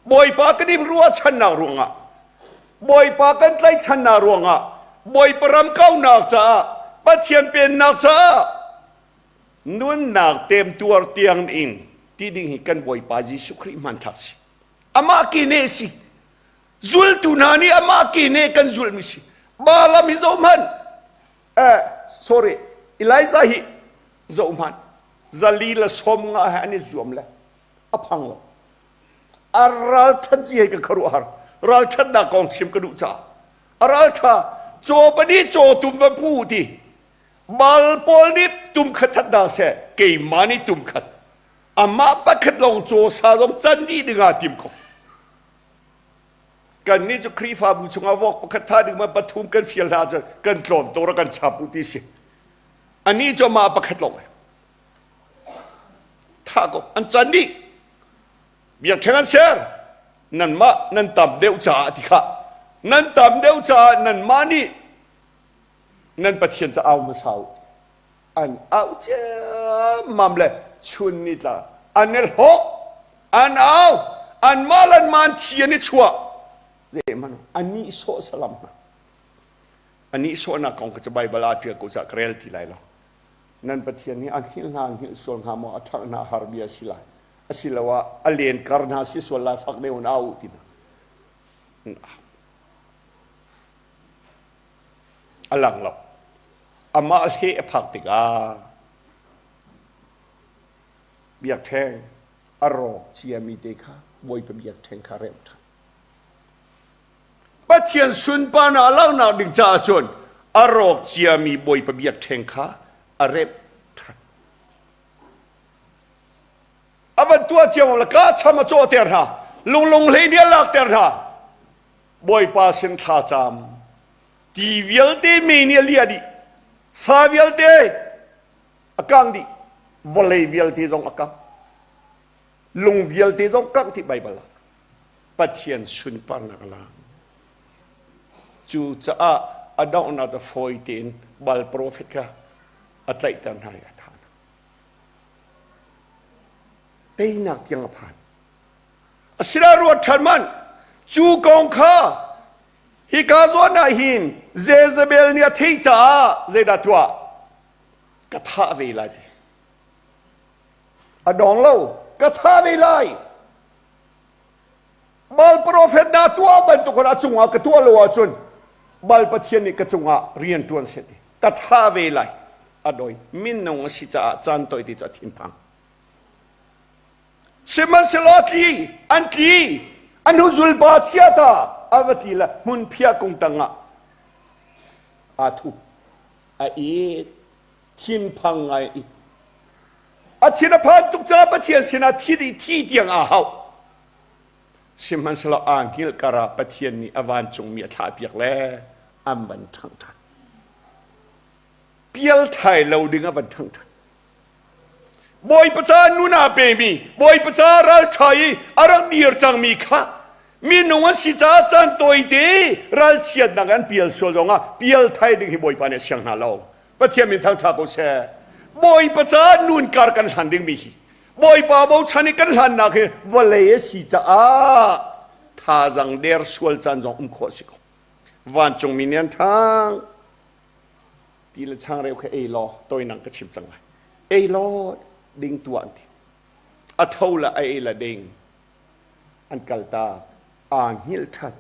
Bawipa kan i ruahchannak ruangah, Bawipa kan tlaihchannak ruangah, Bawipa ram kaunak caah, Pathian pennak caah nunnak temtuar tiang in ti ding hi kan Bawipa Jesuh Khrih hmanthlak si. Amah kine si. Zultu hna nih amah kine kan zulmi si. Balaam hi zoh hmanh. Eh, sorry, Elijah hi zoh hmanh. Zali le som nga he an i zuam le a phang lo. A ralṭhat zi hei ka khuaruahhar. Ralṭhatnak kong chim ka duh caah. A ralṭha caw pahnih caw tum va pu ti. Bal pawl nih tum khat that hna seh, keimah nih tum khat. Amah pakhat lawng caw sa zong can dih ding aa tim ko. Kannih cu Khrihfabu chungah vok pakhat tha ding ma pathum kan fial hna ahcun kan tlawm tuk ra kan chap u ti si. Anih cu amah pakhat lawng. Tha ko an can dih. Biakṭheng an ser. Nanmah nan tam deuh caah ti kha. Nan tam deuh caah nanmah nih nan Pathian ca au hmasa u. An au ciammam le chun ni tla an i hlok an au anmah le anmah an thi an i chuah zeihmanh a nihsawh salam hna a nihsawhnak kong kha cu Baibal ah ṭial ko caah ka rel ti lai lo nan Pathian hi a hngilh hna a hngilh sual hnga maw a ṭhangh hna har bia a si lai asiloah a len kar hna si sual lai fak deuh in au ti hna a lang lo amah hle a phak tikah biakṭheng a rawk ciami te kha Bawipa biakṭheng kha remh ṭhan. Pathian sunparnak a langhnak ding caah cun a rawk ciami Bawipa biakṭheng kha a remh ṭhan. A van tuah cio le ka cham a cawhter hna, lunglung hlei nih a lakter hna. Bawipa sin thla cam. Ti vialte mi nih a liah dih. Sa vialte a kang dih. Vawlei vialte zong a kang. Lung vialte zong kangh ti Baibal ah. Pathian sunparnak a lang. Cucaah a donghnak cu fawi tein Baal profet kha a tlaihter hna i a thah hna. Teinak tiang a phan. Asinain ruat ṭhan hmanh, cu kong kha hika zawn ah hin Jezebel nih a theih caah zeidah tuah? Ka thah ve lai ti. A dong lo, ka thah ve lai. Baal profet hna tuah bantuk in a cungah ka tuah lo ahcun Baal Pathian nih ka cungah rian ṭuan seh ti. Ka thah ve lai. A doi. Minung a si caah caan toi ti cu a thinphang. Sihmanhsehlaw a tli, an tli, a hnuzul pa chiata a va tli le hmunphiah kung tangah aa thup, a it, thinphang ngai it. A thin a phan tuk caah Pathian sinah thi dih thi tiang aa hauh. Sihmanhsehlaw aa hngilh karah Pathian nih a vancungmi a thlahpiak le an van ṭhangh ṭhan. Pial thai lo ding a van ṭhangh ṭhan. Bawipa ca nun aa pemi, Bawipa ca ralṭha i a rak dir cangmi kha minung an si caah caan tawite ralchiatnak an pial sual zongah pial thai ding hi Bawipa nih a siang hna lo. Pathian min thangṭha ko seh. Bawipa ca nun kar kan hlan dingmi hi Bawipa bochan i kan hlannak hi vawlei a si caah thazang der sual caan zong um khawh a si ko. Vancungmi nih an ṭhang. Ti le changreu kha ei law toinang ka chim cang lai. Ei law ding tuah an ti. A tho le a ei le ding an kaltak. Aa hngilh ṭhan.